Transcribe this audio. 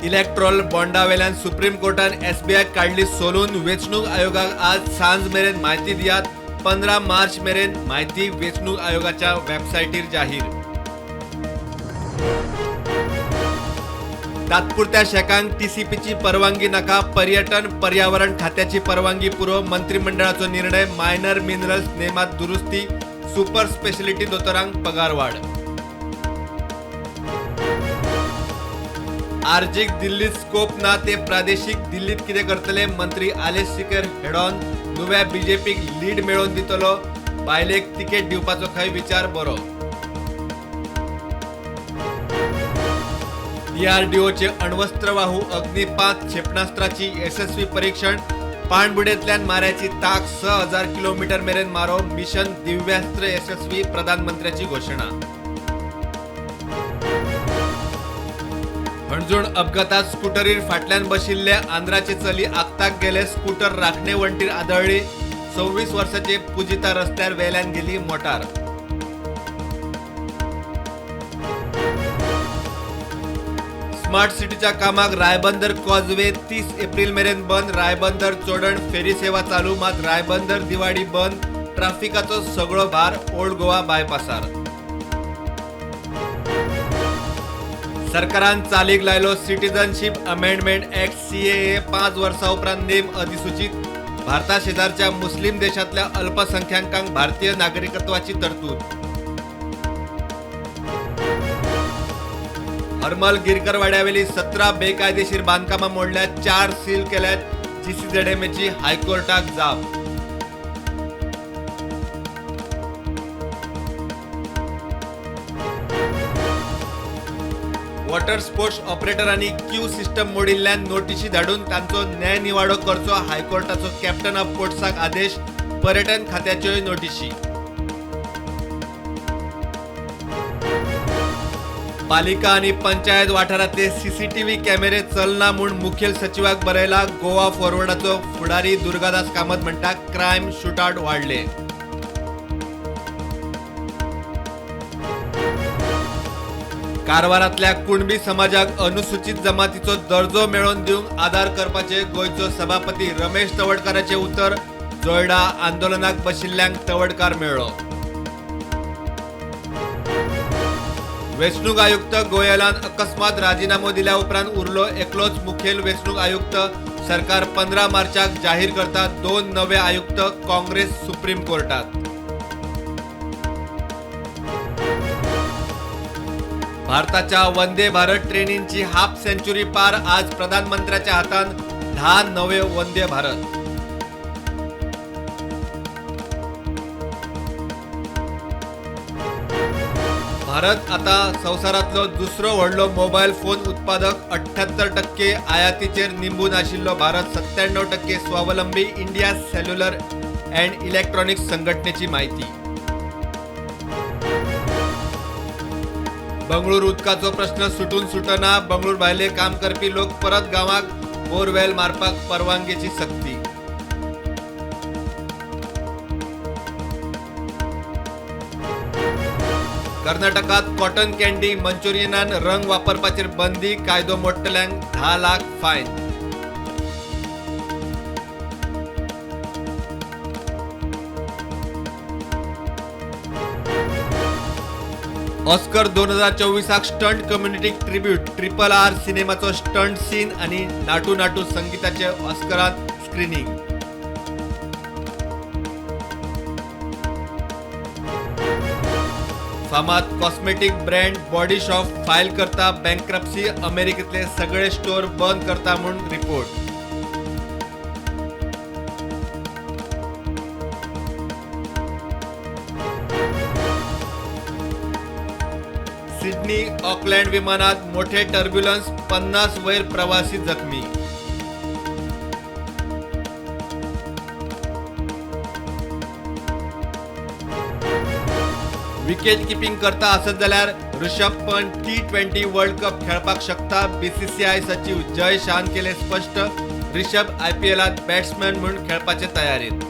Electral बॉन्डावेल्यान supreme कोर्टान एसबीआयक काडली सोलून. वेंचणूक आयोगाक आज सांज मेरेन म्हायती दियात. 15 मार्च मेरेन म्हायती वेंचणूक आयोगाच्या वेबसायटीर जाहीर. तात्पुरत्या शॅकांक टीसीपीची परवानगी नाका. पर्यटन पर्यावरण खात्याची परवानगी पुरो. मंत्रिमंडळाचो निर्णय. मायनर मिनरल्स नेमात दुरुस्ती. Super speciality दोतोरांक पगारवाढ. आरजीक दिल्लीत स्कोप ना ते प्रादेशीक दिल्लीत कितें करतले? मंत्री आलेश सिकेर हेडॉन. नुव्या बीजेपीक लीड मेळोवन दितलो. बायलेक तिकेट दिवपाचो खंय विचार बरो. डीआरडीओचे अण्वस्त्रवाहू अग्नी 5 क्षेपणास्त्राची यशस्वी परीक्षण. पाणबुडेंतल्यान माऱ्याची ताक 6000 किलोमीटर मेरेन मारो. मिशन दिव्यास्त्र यशस्वी, प्रधानमंत्र्याची घोशणा. हणजूण अपघातात स्कुटरीर फाटल्यान बशिल्ले आंध्राचे चली आक्ताक गेले. स्कुटर राखणे वण्टीर आदळ्ळी. 26 वर्सांचे पुजिता रस्त्यार वेल्यान गेली मोटार. स्मार्ट सिटीच्या कामाक रायबंदर कॉजवे 30 एप्रिल मेरेन बंद. रायबंदर चोडण फेरी सेवा चालू, मात रायबंदर दिवाडी बंद. ट्राफिकाचो सगळो भार ओल्ड गोवा बायपासार. सरकारान चालीक लायलो सिटीजनशीप अमेंडमेंट ऍक्ट सीएए. 5 वर्सां उपरांत नेम अधिसूचित. भारता शेजारच्या मुस्लिम देशांतल्या अल्पसंख्याकांक भारतीय नागरिकत्वाची तरतूद. हरमल गिरकरवाड्यावेली 17 बेकायदेशीर बांधकामां मोडल्यात, 4 सील केल्यात. जीसीझेडएमएची हायकोर्टाक जाप. वॉटर स्पोर्ट्स ऑपरेटरांनी क्यू सिस्टम मोडिल्ल्यान नोटिशी धाडून तांचो न्यायनिवाडो करचो. हायकोर्टाचो कॅप्टन ऑफ पोर्ट्साक आदेश. पर्यटन खात्याच्योय नोटिशी. पालिका आनी पंचायत वाठारांतले सीसीटीव्ही कॅमेरे चलना म्हूण मुखेल सचिवाक बरयला. गोवा फॉरवर्डाचो फुडारी दुर्गादास कामत म्हणटा, क्रायम शूटआउट वाडले. कारवारांतल्या कुणबी समाजाक अनुसूचित जमातीचो दर्जो मेळोवन दिवंक आदार करपाचे गोंयचो सभापती रमेश तवडकाराचे उतर. जोयडा आंदोलनाक बशिल्ल्यांक तवडकार मेळ्ळो. वेंचणूक आयुक्त गोयलान अकस्मात राजिनामो दिल्या उपरांत उरलो एकलोच मुखेल वेंचणूक आयुक्त. सरकार 15 मार्चाक जाहीर करता 2 नवे आयुक्त. काँग्रेस सुप्रीम कोर्टात. भारताच्या वंदे भारत ट्रेनींची हाफ सेंच्युरी पार. आज प्रधानमंत्र्याच्या हातान 10 नवे वंदे भारत. भारत आता संवसारांतलो दुसरो व्हडलो मोबायल फोन उत्पादक. 78% आयातीचेर निंबून आशिल्लो भारत 97% स्वावलंबी. इंडिया सेल्युलर अँड इलेक्ट्रॉनिक्स संघटनेची माहिती. बंगळूर उदकाचो प्रश्न सुटून सुटना. बंगळूर भायले काम करपी लोक परत गांवाक. बोरवेल मारपाक परवानगेची सक्ती. कर्नाटकात कॉटन कॅन्डी मंचुरियनान रंग वापरपाचेर बंदी. कायदो मोडटल्यांक 10 lakh fine. Oscar 2024 stunt community tribute. Triple R सिनेमाचो स्टंट सीन आणि नाटू नाटू संगीताचे ऑस्करात स्क्रीनिंग. फामाद cosmetic brand Body Shop file करता बँक्रप्सी. अमेरिकेतले सगळे स्टोर बंद करता म्हूण रिपोर्ट. सिडनी ऑकलँड विमानात मोठे टर्ब्युलन्स. 50 वयर प्रवासी जखमी. विकेट किपिंग करता आसत जाल्यार Rishabh Pant T20 world cup खेळपाक शकता. बीसीसीआय सचिव जय शाहन केले स्पष्ट. ऋषभ आयपीएलात बॅट्समॅन म्हूण खेळपाचे तयारेत.